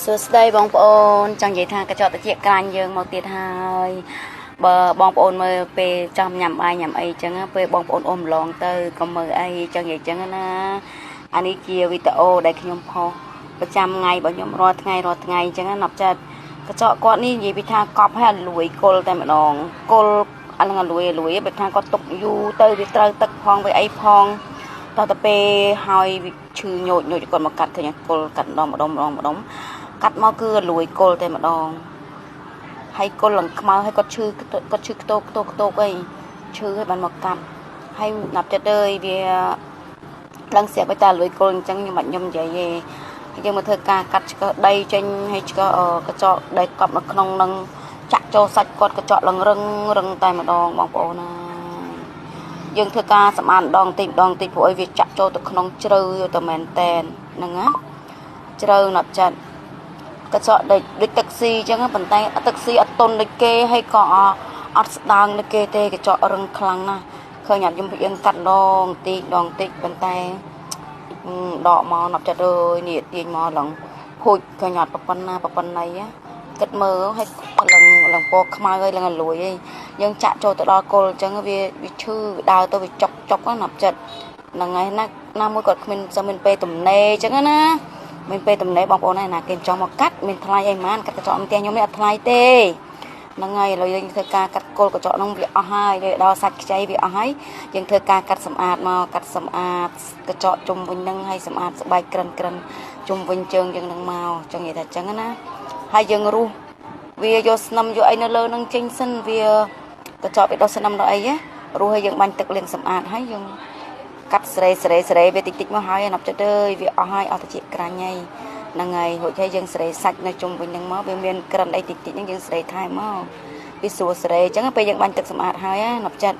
សួស្តីបងប្អូនចង់និយាយថាកញ្ចក់តិចក្រាញ់យើងមកទៀតហើយបើបងប្អូនមើលពេលចំញ៉ាំបាយញ៉ាំអីចឹងពេលបងប្អូនអូសម្លងទៅកុំមើលអីចង់និយាយចឹងណាអានេះជាវីដេអូដែលខ្ញុំផុសប្រចាំថ្ងៃរបស់ខ្ញុំរាល់ថ្ងៃរាល់ថ្ងៃចឹងណាណាប់ចិត្តកញ្ចក់គាត់នេះនិយាយពីថាកប់ហើយលួយគល់តែម្ដងគល់អានឹងលួយលួយបែបថាគាត់ទុកយូរទៅវាត្រូវទឹកផងវាអីផងតទៅពេលហើយឈឺញោចញោចគាត់មកកាត់ឃើញគល់កាត់ម្ដងម្ដងម្ដងម្ដងកាត់មកគឺលួយគល់តែម្ដងហើយគល់ឡើងខ្មៅហើយគាត់ឈឺគាត់ឈឺខ្ទោកខ្ទោកខ្ទោកអីឈឺហើយបានមកកាត់ហើយណាប់ចិត្តអើយវាឡើងស្រាប់ឲ្យតាលួយគល់អញ្ចឹងខ្ញុំបាច់ខ្ញុំនិយាយទេយើងមកធ្វើការកាត់ឆ្កឹះដីចេញហើយឆ្កឹះកញ្ចក់ដីកប់នៅក្នុងនឹងចាក់ចូលសាច់គាត់កញ្ចក់ឡើងរឹងរឹងតែម្ដងបងប្អូនណាយើងធ្វើការសម្អាតម្ដងតិចម្ដងតិចព្រោះអីវាចាក់ចូលទៅក្នុងជ្រៅទៅមែនតែនហ្នឹងណាជ្រៅណាប់ចិត្តកញ្ចក់ដូចដូចទឹកស៊ីអញ្ចឹងប៉ុន្តែទឹកស៊ីអត់ទន់ដូចគេហើយក៏អត់ស្ដើងដូចគេទេកញ្ចក់រឹងខ្លាំងណាស់ឃើញអត់យើងកាត់ដងតិចដងតិចប៉ុន្តែដកមកណាប់ចិត្តអើយនេះទាញមកឡើងភូចឃើញអត់ប៉ុណ្ណាប៉ុណ្ណីគិតមើលហើយឡើងឡើងពណ៌ខ្មៅហើយឡើងលួយឯងយើងចាក់ចូលទៅដល់គល់អញ្ចឹងវាវាឈឺវាដើរទៅវាចុកចុកណាប់ចិត្តហ្នឹងហើយណាណាមួយគាត់គ្មានសូវមានពេលទំនេរអញ្ចឹងណាមានពេលទំនេរបងប្អូនណាគេចង់មកកាត់មានថ្លៃអីហ្មងកាត់កញ្ចក់ផ្ទះខ្ញុំនេះអត់ថ្លៃទេហ្នឹងហើយឥឡូវយើងធ្វើការកាត់គល់កញ្ចក់ហ្នឹងវាអស់ហើយវាដល់សាច់ខ្ចីវាអស់ហើយយើងធ្វើការកាត់សម្អាតមកកាត់សម្អាតកញ្ចក់ជុំវិញហ្នឹងហើយសម្អាតស្បែកក្រិនក្រិនជុំវិញជើងយើងហ្នឹងមកចង់និយាយថាអញ្ចឹងណាហើយយើងរុះវាយកស្នឹមយកអីនៅលើហ្នឹងចេញសិនវាកញ្ចក់វាដោះស្នឹមដល់អីណារុះឲ្យយើងបាញ់ទឹកលាងសម្អាតហើយយើងកាត់ស្រេស្រេស្រេវាតិចតិចមកហើយណាប់ចិត្តអើយវាអស់ហើយអស់តិចក្រាញ់ហើយហ្នឹងហើយរួចហើយយើងស្រេសាច់នៅជុំវិញហ្នឹងមកវាមានក្រិនអីតិចតិចហ្នឹងយើងស្រេថែមមកវាស្រួលស្រេអញ្ចឹងពេលយើងបាញ់ទឹកសម្អាតហើយណាប់ចិត្ត